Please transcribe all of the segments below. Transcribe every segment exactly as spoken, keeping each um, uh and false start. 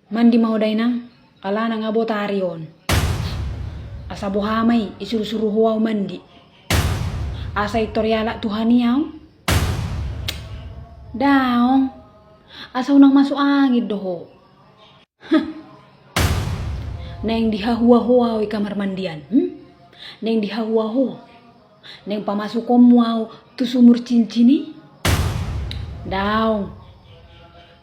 Mandi ma ho da inang, alana nga botari on. Asa boha ma i, isuru-suru ho au mandi. Asa i tor ialap Tuhan i au? Daong. Asa unang masuk angin do ho. Naeng dihahua ho au i kamar mandian, hmm? Naeng dihahua ho. Naeng pamasukon mu au tu sumur cincin i? Daong.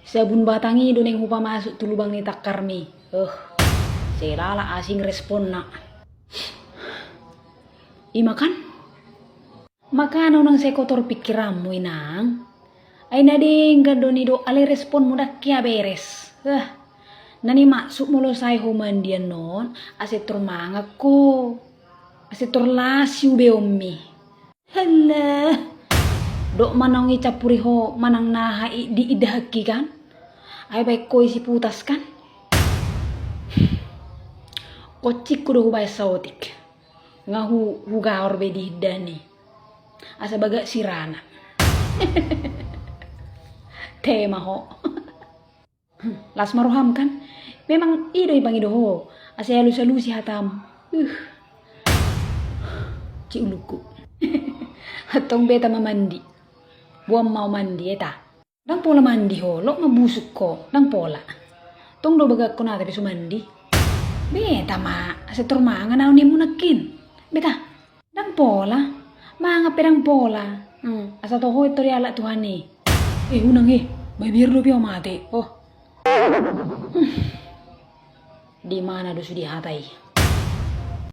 Sabun batang i do naeng hupamasuk tu lubang ni tangkar mi. Eh, selala asing responna. Ima kan? Makana unang sai kotor pikiranmu inang. Ai na denggan do nidok, alai responmu ndang hea beres. Eh, na nimaksud molo sai ho mandian on, asa tor mangan ho. Asa tor las siubeonmi. Halah. Dok manang i campuri ho manang na aha i diidahki kan? Ai baen ho i Ciputas kan? Koncingku do hubaen saotik. Nga hu, hugaor be di hindani. Asa bagak sirana. Tema ho. Las ma roham kan? Memang i do ipangido ho. Asa ialus-alusi hatam. Uh. Ciulukku. Antong beta ma mandi. Boan ma au mandi eta. Ndang pola mandi ho, lot ma busuk ho, ndang pola. Tong do bagak ho na tapi so mandi. Beta ma, asa tor mangan au ninmu nangkin. Beta. Ndang pola. Mangan pe ndang pola. Hmm, asa toho i tor ialap Tuhan i. Eh, unang eh. Mabiar dope au mate. Oh. Di mana do sude hata i?